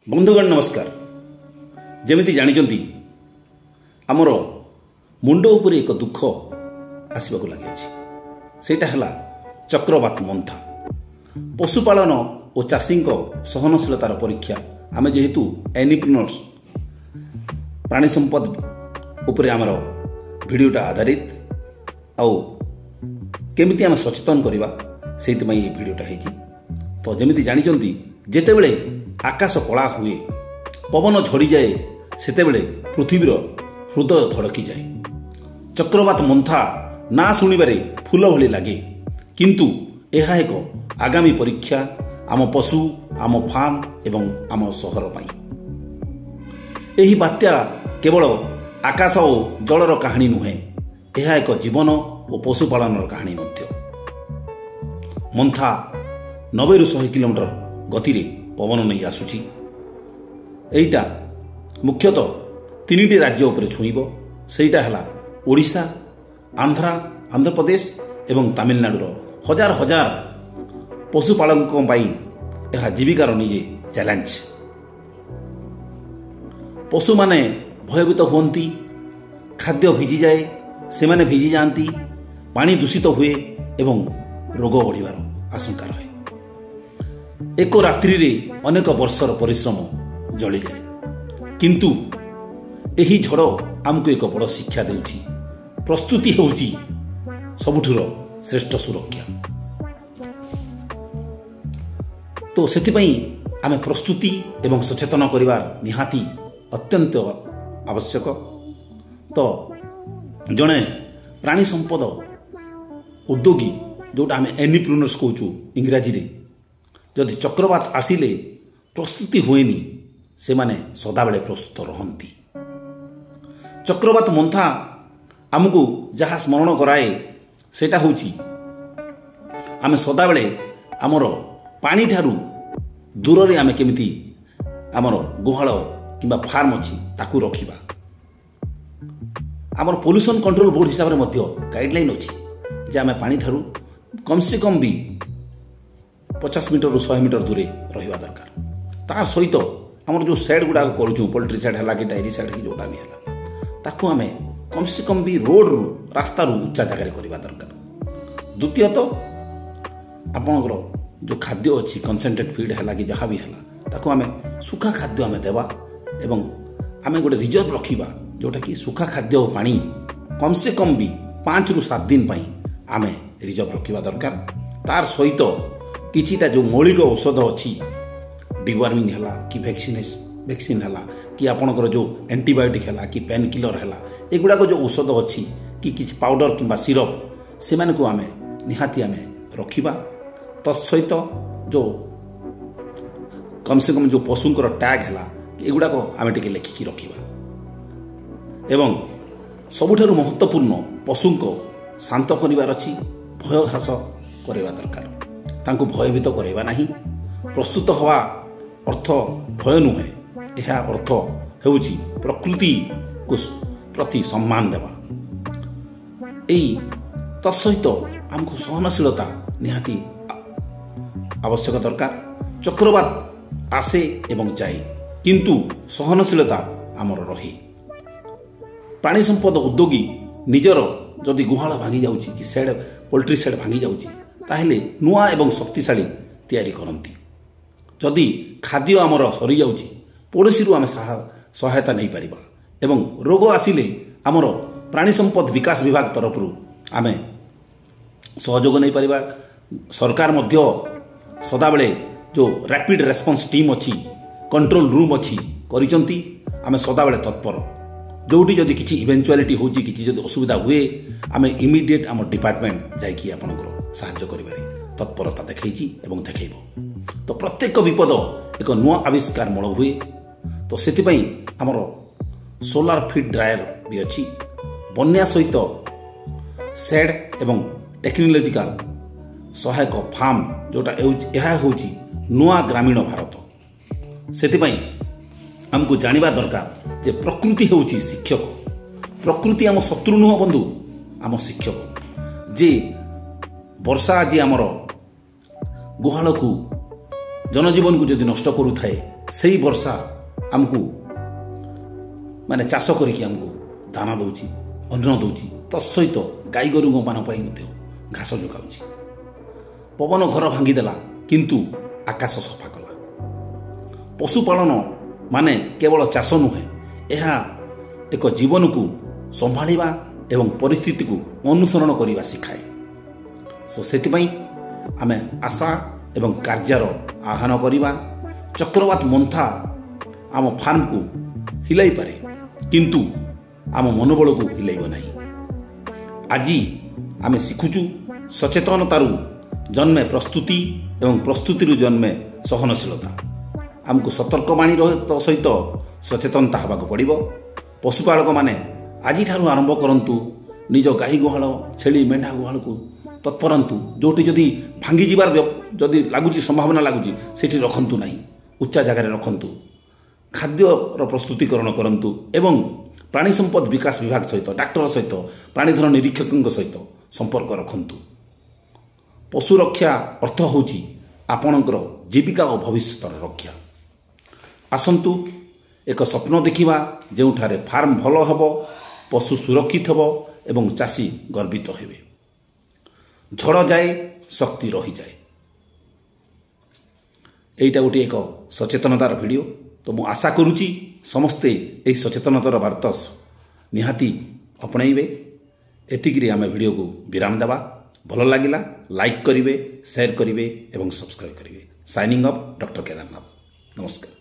ବନ୍ଧୁଗଣ ନମସ୍କାର। ଯେମିତି ଜାଣିଛନ୍ତି, ଆମର ମୁଣ୍ଡ ଉପରେ ଏକ ଦୁଃଖ ଆସିବାକୁ ଲାଗିଅଛି। ସେଇଟା ହେଲା ଚକ୍ରବାତ ମନ୍ଥା। ପଶୁପାଳନ ଓ ଚାଷୀଙ୍କ ସହନଶୀଳତାର ପରୀକ୍ଷା। ଆମେ ଯେହେତୁ ଏନିପ୍ରିନର୍ସ, ପ୍ରାଣୀ ସମ୍ପଦ ଉପରେ ଆମର ଭିଡ଼ିଓଟା ଆଧାରିତ, ଆଉ କେମିତି ଆମେ ସଚେତନ କରିବା ସେଇଥିପାଇଁ ଏଇ ଭିଡ଼ିଓଟା ହେଇଛି। ତ ଯେମିତି ଜାଣିଛନ୍ତି, ଯେତେବେଳେ ଆକାଶ କଳା ହୁଏ, ପବନ ଝଡ଼ିଯାଏ, ସେତେବେଳେ ପୃଥିବୀର ହୃଦୟ ଧଡ଼କିଯାଏ। ଚକ୍ରବାତ ମନ୍ଥା ନାଁ ଶୁଣିବାରେ ଫୁଲ ଭଳି ଲାଗେ, କିନ୍ତୁ ଏହା ଏକ ଆଗାମୀ ପରୀକ୍ଷା ଆମ ପଶୁ, ଆମ ଫାର୍ମ ଏବଂ ଆମ ସହର ପାଇଁ। ଏହି ବାତ୍ୟା କେବଳ ଆକାଶ ଓ ଜଳର କାହାଣୀ ନୁହେଁ, ଏହା ଏକ ଜୀବନ ଓ ପଶୁପାଳନର କାହାଣୀ ମଧ୍ୟ। ମନ୍ଥା 90ରୁ 100 କିଲୋମିଟର ଗତିରେ ପବନ ନେଇ ଆସୁଛି। ଏଇଟା ମୁଖ୍ୟତଃ ତିନିଟି ରାଜ୍ୟ ଉପରେ ଛୁଇଁବ। ସେଇଟା ହେଲା ଓଡ଼ିଶା, ଆନ୍ଧ୍ରପ୍ରଦେଶ ଏବଂ ତାମିଲନାଡ଼ୁର ହଜାର ହଜାର ପଶୁପାଳକଙ୍କ ପାଇଁ ଏହା ଜୀବିକାର ନିଜେ ଚ୍ୟାଲେଞ୍ଜ। ପଶୁମାନେ ଭୟଭୀତ ହୁଅନ୍ତି, ଖାଦ୍ୟ ଭିଜିଯାଏ, ସେମାନେ ଭିଜି ଯାଆନ୍ତି, ପାଣି ଦୂଷିତ ହୁଏ ଏବଂ ରୋଗ ବଢ଼ିବାର ଆଶଙ୍କା ରହେ। ଏକ ରାତ୍ରିରେ ଅନେକ ବର୍ଷର ପରିଶ୍ରମ ଜଳିଯାଏ। କିନ୍ତୁ ଏହି ଝଡ଼ ଆମକୁ ଏକ ବଡ଼ ଶିକ୍ଷା ଦେଉଛି, ପ୍ରସ୍ତୁତି ହେଉଛି ସବୁଠୁର ଶ୍ରେଷ୍ଠ ସୁରକ୍ଷା। ତ ସେଥିପାଇଁ ଆମେ ପ୍ରସ୍ତୁତି ଏବଂ ସଚେତନ କରିବାର ନିହାତି ଅତ୍ୟନ୍ତ ଆବଶ୍ୟକ। ତ ଜଣେ ପ୍ରାଣୀ ସମ୍ପଦ ଉଦ୍ୟୋଗୀ, ଯେଉଁଟା ଆମେ ଏନିପ୍ରୁନର୍ସ କହୁଛୁ ଇଂରାଜୀରେ, ଯଦି ଚକ୍ରବାତ ଆସିଲେ ପ୍ରସ୍ତୁତି ହୁଏନି, ସେମାନେ ସଦାବେଳେ ପ୍ରସ୍ତୁତ ରହନ୍ତି। ଚକ୍ରବାତ ମନ୍ଥା ଆମକୁ ଯାହା ସ୍ମରଣ କରାଏ, ସେଇଟା ହେଉଛି ଆମେ ସଦାବେଳେ ଆମର ପାଣିଠାରୁ ଦୂରରେ ଆମେ କେମିତି ଆମର ଗୁହାଳ କିମ୍ବା ଫାର୍ମ ଅଛି ତାକୁ ରଖିବା। ଆମର ପଲ୍ୟୁସନ୍ କଣ୍ଟ୍ରୋଲ ବୋର୍ଡ଼ ହିସାବରେ ମଧ୍ୟ ଗାଇଡ଼ଲାଇନ୍ ଅଛି ଯେ ଆମେ ପାଣିଠାରୁ କମ୍ ସେ କମ୍ ବି 50 ମିଟରରୁ 100 ମିଟର ଦୂରେ ରହିବା ଦରକାର। ତା ସହିତ ଆମର ଯେଉଁ ସେଡ଼୍ ଗୁଡ଼ାକ କରୁଛୁ, ପୋଲ୍ଟ୍ରି ସେଡ଼୍ ହେଲା କି ଡାଇରୀ ସେଡ଼୍ କି ଯେଉଁଟା ବି ହେଲା, ତାକୁ ଆମେ କମ୍ ସେ କମ୍ ବି ରୋଡ଼ରୁ, ରାସ୍ତାରୁ ଉଚ୍ଚା ଜାଗାରେ କରିବା ଦରକାର। ଦ୍ୱିତୀୟତଃ, ଆପଣଙ୍କର ଯେଉଁ ଖାଦ୍ୟ ଅଛି, କନସେନ୍ଟ୍ରେଟ୍ ଫିଡ୍ ହେଲା କି ଯାହା ବି ହେଲା, ତାକୁ ଆମେ ଶୁଖା ଖାଦ୍ୟ ଆମେ ଦେବା ଏବଂ ଆମେ ଗୋଟେ ରିଜର୍ଭ ରଖିବା, ଯେଉଁଟାକି ଶୁଖା ଖାଦ୍ୟ ଓ ପାଣି କମ୍ ସେ କମ୍ ବି 5ରୁ 7 ଦିନ ପାଇଁ ଆମେ ରିଜର୍ଭ ରଖିବା ଦରକାର। ତାର ସହିତ କିଛିଟା ଯେଉଁ ମୌଳିକ ଔଷଧ ଅଛି, ଡିୱାର୍ମିଂ ହେଲା କି ଭ୍ୟାକ୍ସିନ୍ ହେଲା କି ଆପଣଙ୍କର ଯେଉଁ ଆଣ୍ଟିବାୟୋଟିକ୍ ହେଲା କି ପେନ୍ କିଲର ହେଲା, ଏଗୁଡ଼ାକ ଯେଉଁ ଔଷଧ ଅଛି କି କିଛି ପାଉଡ଼ର କିମ୍ବା ସିରପ୍, ସେମାନଙ୍କୁ ଆମେ ନିହାତି ଆମେ ରଖିବା। ତତ୍ସହିତ ଯେଉଁ କମ୍ ସେ କମ୍ ଯେଉଁ ପଶୁଙ୍କର ଟ୍ୟାଗ୍ ହେଲା, ଏଗୁଡ଼ାକ ଆମେ ଟିକେ ଲେଖିକି ରଖିବା। ଏବଂ ସବୁଠାରୁ ମହତ୍ତ୍ୱପୂର୍ଣ୍ଣ, ପଶୁଙ୍କ ଶାନ୍ତ କରିବାର ଅଛି, ଭୟ ହ୍ରାସ କରିବା ଦରକାର, ତାଙ୍କୁ ଭୟଭୀତ କରାଇବା ନାହିଁ। ପ୍ରସ୍ତୁତ ହେବା ଅର୍ଥ ଭୟ ନୁହେଁ, ଏହା ଅର୍ଥ ହେଉଛି ପ୍ରକୃତିକୁ ପ୍ରତି ସମ୍ମାନ ଦେବା। ଏଇ ତତ୍ସହିତ ଆମକୁ ସହନଶୀଳତା ନିହାତି ଆବଶ୍ୟକ ଦରକାର। ଚକ୍ରବାତ ଆସେ ଏବଂ ଯାଏ, କିନ୍ତୁ ସହନଶୀଳତା ଆମର ରହେ। ପ୍ରାଣୀ ସମ୍ପଦ ଉଦ୍ୟୋଗୀ ନିଜର ଯଦି ଗୁହାଳ ଭାଙ୍ଗି ଯାଉଛି କି ସେଡ଼୍, ପୋଲ୍ଟ୍ରି ସେଡ଼୍ ଭାଙ୍ଗି ଯାଉଛି, ତାହେଲେ ନୂଆ ଏବଂ ଶକ୍ତିଶାଳୀ ତିଆରି କରନ୍ତି। ଯଦି ଖାଦ୍ୟ ଆମର ସରିଯାଉଛି, ପଡ଼ୋଶୀରୁ ଆମେ ସହାୟତା ନେଇପାରିବା ଏବଂ ରୋଗ ଆସିଲେ ଆମର ପ୍ରାଣୀ ସମ୍ପଦ ବିକାଶ ବିଭାଗ ତରଫରୁ ଆମେ ସହଯୋଗ ନେଇପାରିବା। ସରକାର ମଧ୍ୟ ସଦାବେଳେ ଯେଉଁ ରାପିଡ଼ ରେସ୍ପନ୍ସ ଟିମ୍ ଅଛି, କଣ୍ଟ୍ରୋଲ ରୁମ୍ ଅଛି, କରିଛନ୍ତି। ଆମେ ସଦାବେଳେ ତତ୍ପର। ଯେଉଁଠି ଯଦି କିଛି ଇଭେଞ୍ଚୁଆଲିଟି ହେଉଛି, କିଛି ଯଦି ଅସୁବିଧା ହୁଏ, ଆମେ ଇମିଡ଼ିଏଟ୍ ଆମ ଡିପାର୍ଟମେଣ୍ଟ ଯାଇକି ଆପଣଙ୍କର ସାହାଯ୍ୟ କରିବାରେ ତତ୍ପରତା ଦେଖେଇଛି ଏବଂ ଦେଖେଇବ। ତ ପ୍ରତ୍ୟେକ ବିପଦ ଏକ ନୂଆ ଆବିଷ୍କାର ମୂଳ ହୁଏ। ତ ସେଥିପାଇଁ ଆମର ସୋଲାର ଫିଡ୍ ଡ୍ରାୟର ବି ଅଛି। ବନ୍ୟା ସହିତ ସେଡ୍ ଏବଂ ଟେକ୍ନୋଲୋଜିକାଲ ସହାୟକ ଫାର୍ମ ଯେଉଁଟା ହେଉଛି, ଏହା ହେଉଛି ନୂଆ ଗ୍ରାମୀଣ ଭାରତ। ସେଥିପାଇଁ ଆମକୁ ଜାଣିବା ଦରକାର ଯେ ପ୍ରକୃତି ହେଉଛି ଶିକ୍ଷକ। ପ୍ରକୃତି ଆମ ଶତ୍ରୁ ନୁହଁ ବନ୍ଧୁ, ଆମ ଶିକ୍ଷକ। ଯେ ବର୍ଷା ଆଜି ଆମର ଗୁହାଳକୁ, ଜନଜୀବନକୁ ଯଦି ନଷ୍ଟ କରୁଥାଏ, ସେଇ ବର୍ଷା ଆମକୁ ମାନେ ଚାଷ କରିକି ଆମକୁ ଦାନା ଦେଉଛି, ଅନ୍ନ ଦେଉଛି, ତତ୍ସହିତ ଗାଈ ଗୋରୁଙ୍କ ମାନଙ୍କ ପାଇଁ ମଧ୍ୟ ଘାସ ଯୋଗାଉଛି। ପବନ ଘର ଭାଙ୍ଗିଦେଲା, କିନ୍ତୁ ଆକାଶ ସଫା କଲା। ପଶୁପାଳନ ମାନେ କେବଳ ଚାଷ ନୁହେଁ, ଏହା ଏକ ଜୀବନକୁ ସମ୍ଭାଳିବା ଏବଂ ପରିସ୍ଥିତିକୁ ଅନୁସରଣ କରିବା ଶିଖାଏ। ସୋ ସେଥିପାଇଁ ଆମେ ଆଶା ଏବଂ କାର୍ଯ୍ୟର ଆହ୍ୱାନ କରିବା। ଚକ୍ରବାତ ମନ୍ଥା ଆମ ଫାର୍ମକୁ ହିଲାଇପାରେ, କିନ୍ତୁ ଆମ ମନୋବଳକୁ ହିଲାଇବ ନାହିଁ। ଆଜି ଆମେ ଶିଖୁଛୁ ସଚେତନତାରୁ ଜନ୍ମେ ପ୍ରସ୍ତୁତି ଏବଂ ପ୍ରସ୍ତୁତିରୁ ଜନ୍ମେ ସହନଶୀଳତା। ଆମକୁ ସତର୍କବାଣୀ ସହିତ ସଚେତନତା ହେବାକୁ ପଡ଼ିବ। ପଶୁପାଳକମାନେ ଆଜିଠାରୁ ଆରମ୍ଭ କରନ୍ତୁ ନିଜ ଗାଈ ଗୁହାଳ, ଛେଳି ମେଣ୍ଢା ଗୁହାଳକୁ ତତ୍ପରନ୍ତୁ। ଯେଉଁଠି ଯଦି ଭାଙ୍ଗିଯିବାର ଯଦି ଲାଗୁଛି, ସମ୍ଭାବନା ଲାଗୁଛି, ସେଠି ରଖନ୍ତୁ ନାହିଁ, ଉଚ୍ଚା ଜାଗାରେ ରଖନ୍ତୁ। ଖାଦ୍ୟର ପ୍ରସ୍ତୁତିକରଣ କରନ୍ତୁ ଏବଂ ପ୍ରାଣୀ ସମ୍ପଦ ବିକାଶ ବିଭାଗ ସହିତ, ଡାକ୍ତର ସହିତ, ପ୍ରାଣୀଧନ ନିରୀକ୍ଷକଙ୍କ ସହିତ ସମ୍ପର୍କ ରଖନ୍ତୁ। ପଶୁ ରକ୍ଷା ଅର୍ଥ ହେଉଛି ଆପଣଙ୍କର ଜୀବିକା ଓ ଭବିଷ୍ୟତର ରକ୍ଷା। ଆସନ୍ତୁ ଏକ ସ୍ୱପ୍ନ ଦେଖିବା ଯେଉଁଠାରେ ଫାର୍ମ ଭଲ ହେବ, ପଶୁ ସୁରକ୍ଷିତ ହେବ ଏବଂ ଚାଷୀ ଗର୍ବିତ ହେବେ। ଝଡ଼ ଯାଏ, ଶକ୍ତି ରହିଯାଏ। ଏଇଟା ଗୋଟିଏ ଏକ ସଚେତନତାର ଭିଡ଼ିଓ। ତ ମୁଁ ଆଶା କରୁଛି ସମସ୍ତେ ଏହି ସଚେତନତାର ବାର୍ତ୍ତା ନିହାତି ଆପଣେଇବେ। ଏତିକିରେ ଆମେ ଭିଡ଼ିଓକୁ ବିରାମ ଦେବା। ଭଲ ଲାଗିଲା ଲାଇକ୍ କରିବେ, ସେୟାର କରିବେ ଏବଂ ସବସ୍କ୍ରାଇବ୍ କରିବେ। Signing off, doctor Kedarnath. ନମସ୍କାର।